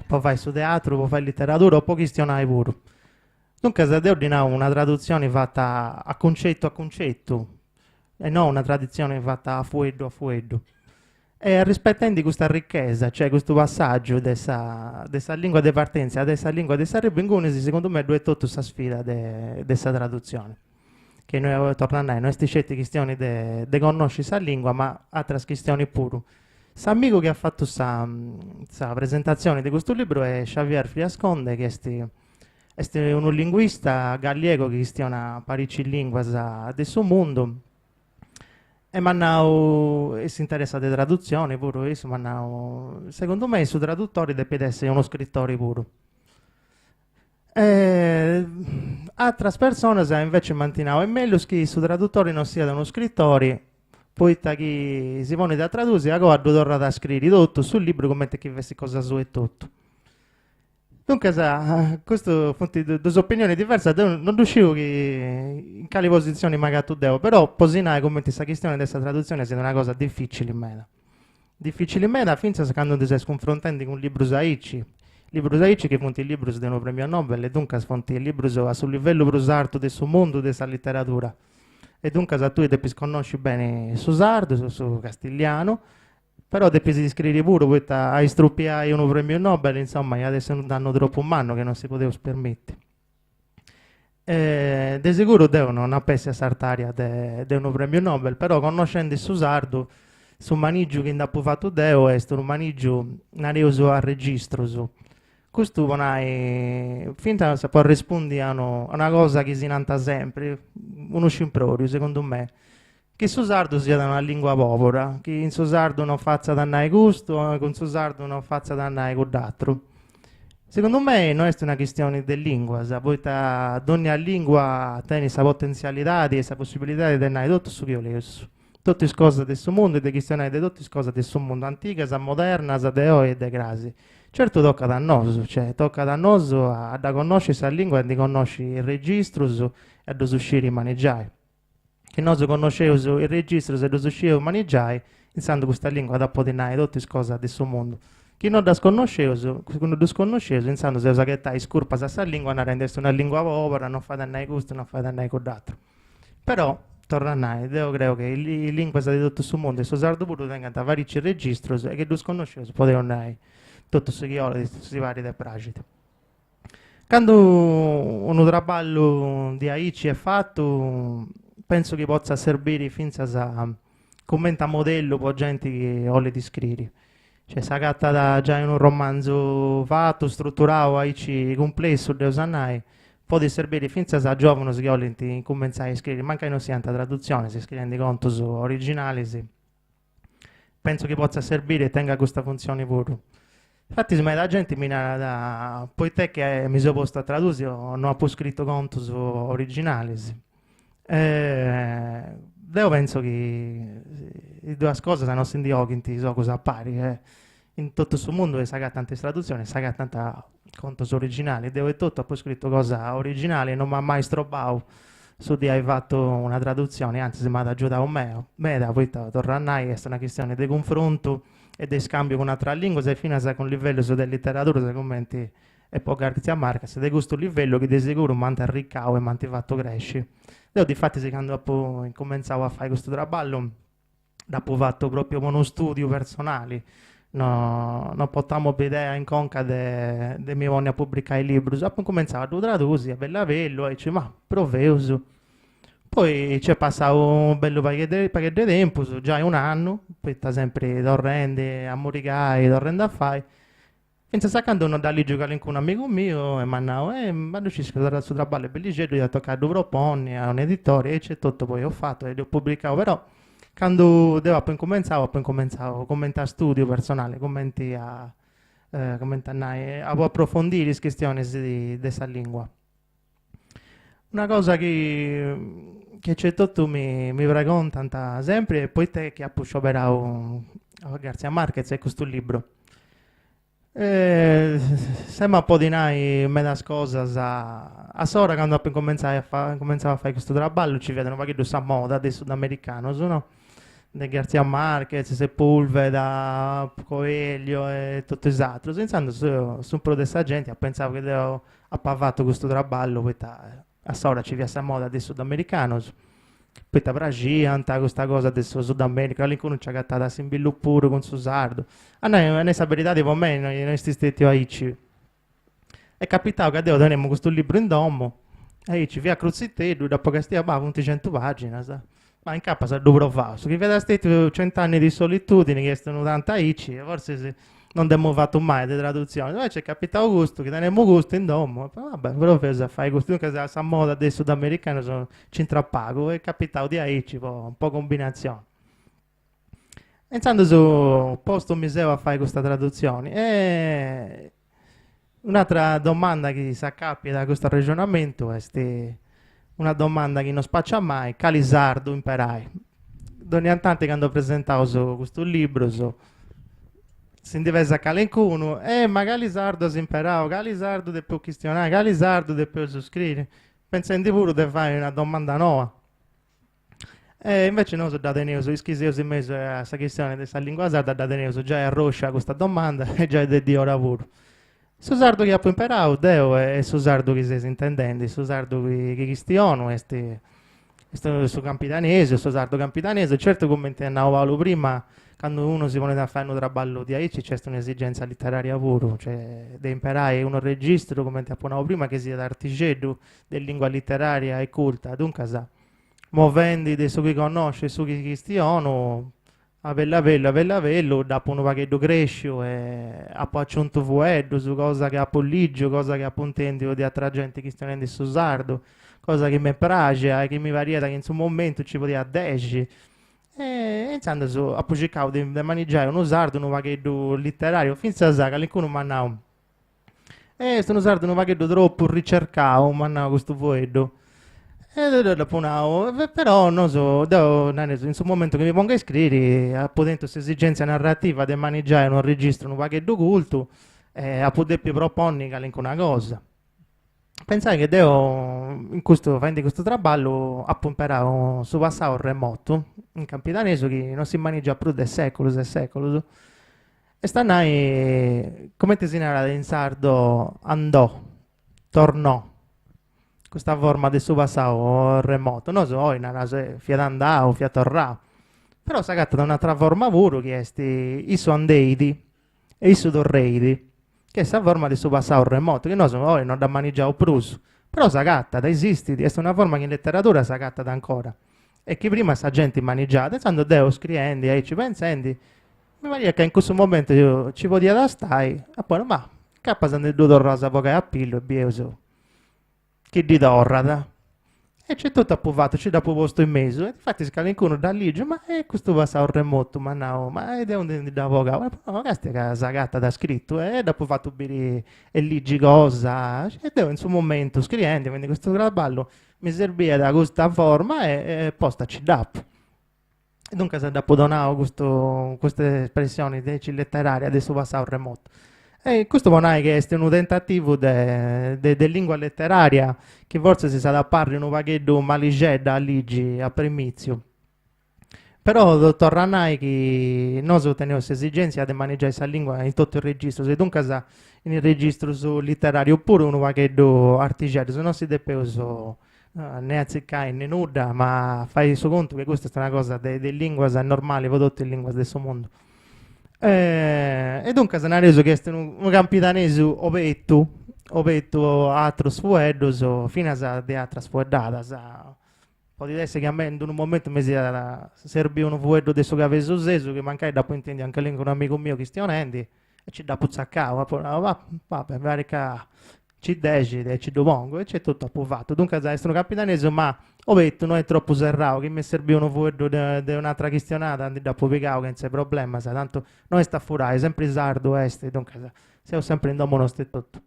Po fai su teatru, po fai literadura o po chistionai puru. Duncas deu ddi nau una tradutzioni fata a cuncetu a cuncetu e no una tradutzioni fata a fueddu a fueddu. E arrispetendi custa richesa, cioè custu passàgiu de sa de sa lingua de partèntzia de sa lingua de s'arribu, ingunis segundu mei ddu est totu sa sfida de de sa tradutzioni, chi no torru a nai, no est sceti chistioni de de connosci sa lingua, ma ateras chistionis puru. S'amigu chi at fatu sa sa presentatzioni de custu libru est Xavier Frías Conde chi est est unu linguista galliego chi chistionat paricis linguas de su mundu E m'at nau, e s'interessat de tradutzioni puru, issu m'at nau, segundu mei su tradutori depit essi unu scritori puru. E atras personas invece m'ant nau, est mellus chi su tradutori non siat unu scritori, poita chi si ponit a tradusi e agoa ddu torrat a scriri totu su libru cumenti chi fessit cosa sua etotu. Duncas, custu funt duas opinionis diversas, deu non ddu sciu chi in cali positzioni m'agatu deu, però po si nai cumenti sa chistioni de sa tradutzioni siat una cosa dificili meda. Dificili meda fintzas candu ti ses cunfrontendi cun librus aici, librus aici chi funt librus de unu premiu Nobel e duncas funt librus a su livellu prus artu de su mundu de sa literadura e duncas tui depis connosci beni su sardu, su castillianu Però depis iscriri puru poita a istrupiai unu premiu Nobel insomma iat essi unu dannu tropu mannu chi non si podeus permiti. E de seguru deu non ap'essi a s'artària de de unu premiu Nobel, però connoscendi su sardu su manìgiu chi nd'apu fatu deu est unu manìgiu, nareus, a registrus. Custu po nai, fintzas po arrespundi a unu a una cosa chi si nant sempri, unu scimpròriu segundu mei, Chi su sardu siat una lingua pobora, chi in su sardu non fatzat a nai custu o cun su sardu non fatzat a nai cudd'atru. Segundu mei no est una chistioni de linguas, poita dònnia lingua tenit sa potentzialidadi e sa possibilidadi de nai totu su chi 'oleus, totu is cosas de su mundu e de chistionai de totu is cosas de su mundu, antigas, modernas, de oi e de crasi. Certu tocat a nosu, cioè tocat a nosu a dda connosci sa lingua e a ndi connosci is registrus e a ddus sciri manigiai. Chi nosu connosceus is registrus e ddus scieus manigiai, intzandus custa lingua at a podi nai totu is cosas de su mundu. Chi no ddas connosceus, chi no ddus connosceus, intzandus eus a ghetai is curpas a sa lingua narendi est una lingua pobora, non fait a nai custu, non fait a nai cudd'atru. Però, torru a nai, deu creu chi is linguas de totu su mundu e su sardu puru tengant paricis registrus e chi ddus connosceus podeus nai totu su chi 'olit, si parit e praxit. Candu unu traballu diaici est fatu, pentzu chi potzat serbiri fintzas cumenti a modellu po genti chi 'olit scriri. Cioè s'agatat giai unu romanzu fatu, struturau aici cumplessu, dd'eus a nai, podit serbiri fintzas a giòvunus chi 'olint incumentzai a scriri, mancai no siant tradutzionis, scriendi contus originalis. Pentzu chi potzat serbiri e tengat custa funtzioni puru. Infatis meda genti mi narat poita che mi seu postu a tradusi o no apu scritu contus originalis. Deu pentzu chi is duas cosas non si ndi 'oghint is ogus a pari e in totu su mundu s'agatant is tradutzionis, s'agatant contus originalis. Deu etotu apu scritu cosa originali e non m'at mai strobau su de ai fatu una tradutzioni, antzis m'at agiudau meda, poita, torru a nai, est una chistioni de cunfrontu e de iscambiu cun atras linguas e finas cun livellus de literadura cumenti est po García Márquez, de custu livellu chi de seguru m'ant arricau e m'ant fatu cresci. Deu difatis candu apu incumentzau a fai custu traballu dd'apu fatu propriu po unu studiu personali, no no portamu bidea in conca de de mi ponni a publicai librus, apu incumentzau a ddu tradusi a bellu a bellu, aici, ma proveus. Poi nc'est passau unu bellu pagheddu 'e tempus, giai un'annu, poita sempri torrendi a murigai, torrendi a fai, Fintzas a candu no dd'at lìgiu calincunu amigu miu e m'at nau, eh, ma ddu scis ca su traballu est bellixeddu, iat tocai a ddu proponni a un'editori, e aici etotu poi eus fatu e dd'eus publicau, però candu deu apu incumentzau apu incumentzau cumenti a studiu personali, cumenti a cumenti a nai, a po aprofondiri is chistionis de sa lingua. Una cosa chi chi aici etotu mi mi pregontant sempri est poita chi apu scioberau a García Márquez e custu libru. S'emu a podi nai medas cosas, a s'ora candu apu incumentzai a fai incumentzau a fai custu traballu nci fiat unu pagheddu sa moda de is sudamericanus no. De Garcia Marquez, Sepulveda, Coelho e totu is atrus, intzandus su prus de sa genti at pentzau chi deu apa fatu custu traballu poita a s'ora nci fiat sa moda de is sudamericanus, poita praxiant custa cosa de su Sudamerica, calincunu nci agatat assimbillu puru cun su sardu, a nai a nai sa beridadi po mei no est stetiu aici Est capitau ca deu tenemu custu libru in domu, aici fiat crutziteddu, dd'apu castiau, bah funt centu paginas, ma incapas ddu provaus, chi fiat stetiu Cent'anni di solitudini chi est unu tantu aici, fortzis non dd'emu fatu mai de tradutzioni, inveci est capitau custu, chi tenemu custu in domu, e va bè, proveus a fai custu, duncas sa moda de is sudamericanus nc'intrat pagu, est capitau diaici po po cumbinatzioni. E intzandus postu mi seu a fai custa tradutzioni e un'atra domanda chi s'acapiat a custu arrexonamentu est una domanda chi non spaciat mai, cali sardu imperai? Dònnia tanti candu presentaus custus librus si ndi pesat calincunu, eh ma cali sardu as imperau, cali sardu depeus chistionai, cali sardu depeus scriri, pentzendi puru de fai una domanda noa E invece nosu dda teneus, is chi seus in mesu a sa chistioni de sa lingua sarda dda teneus giai arroscia custa domanda e giai de diora puru. Su sardu chi apu imperau deu est su sardu chi seis intendendi, su sardu chi chi chistionu est est su campidanesu, su sardu campidanesu, certu cumenti at nau Paulu prima, candu unu si ponit a fai unu traballu diaici nc'est un'esigenza literaria puru, cioè de imperai unu registru, cumenti apu nau prima, chi siat artixeddu de lingua literaria e culta, duncas Movendi de su chi connosciu e su chi chistionu, a bellu a bellu a bellu a bellu dd'apu unu pagheddu crèsciu e apu aciuntu fueddus, cosa chi apu lìgiu, cosa chi apu intèndiu de atra genti chistionendi su sardu, cosa chi m'est praxia e chi mi pariat chi in su momentu nci podiat dexi. E intzandus apu circau de de manigiai unu sardu unu pagheddu literariu, fintzas calincunu m'at nau Est unu sardu unu pagheddu tropu ricercau, m'at nau custu fueddu. E deu dd'apu nau, però nosu, deu nareus, in su momentu chi mi pongu a iscriri apu tentu s'esigèntzia narrativa de manigiai unu registru unu pagheddu cultu e apu depiu proponni calincuna cosa. Pentzai chi deu in custu, faendi custu traballu apu imperau su passau remotu in campidanesu chi non si manigiat prus de seculus e seculus Est a nai, cumenti si narat in sardo, andò, tornò, custa forma de su passau remotu. Nosu oi naraus fiat andau, fiat torrau, però s'agatat un'atra forma puru chi est issu andeit e issu torreit, chi est sa forma de su passau remotu, chi nosu oi non dda manigiaus prus, però s'agatat, esistit, est una forma chi in leteradura s'agatat ancora e chi prima sa genti manigiat, intzandus deu scriendi aici pentzendi Mi pariat ca in cussu momentu nci podiat stai, apu nau, ma incapas ndi ddu torraus a bogai a pillu e bieus chi ddi torrat. E aici etotu apu fatu, nci dd'apu postu in mesu e difatis calincunu dd'at ligiu, ma e custu passau remotu, m'at nau, ma de aundi ndi dd'as bogau? E apu nau, ma castia ca s'agatat scritu e dd'apu fatu biri e ligi cosa, e deu in su momentu scriendi, faendi custu traballu, mi serbiat custa forma e posta nci dd'apu. E duncas dd'apu donau custu custa espressioni diaici letteraria de su passau remotu. E custu po nai chi est unu tentativu de de de lingua letteraria chi fortzis s'at a parri unu pagheddu malixedda a ligi a primitziu. Però torru a nai chi nosu teneus s'esigèntzia de manigiai sa lingua in totu is registrus e duncas in is registrus literarius puru unu pagheddu artixeddus, non si depeus ne atzicai ne nudda, ma fai su contu chi custa est una cosa de de linguas normali po totu is linguas de su mundu. E duncas nareus chi est unu unu campidanesu obertu, obertu a atrus fueddus, finas de atras fueddadas. Podit essi chi a mei in d'unu momentu mi siat serbiu unu fueddu de su cabesusesu chi mancai dd'apu intendiu a calincunu amigu miu chistionendi e nci dd'apu tzacau, apu nau, va va bè, mi parit ca nci dexit e nci ddu pongu e aici etotu apu fatu. Duncas est unu campidanesu ma obertu, no est tropu serrau, chi m'est serbiu unu fueddu de de un'atra chistionada ndi dd'apu pigau chentza problemas, tantu no est a furai, sempri sardu est, duncas seus sempri in domu nosta etotu.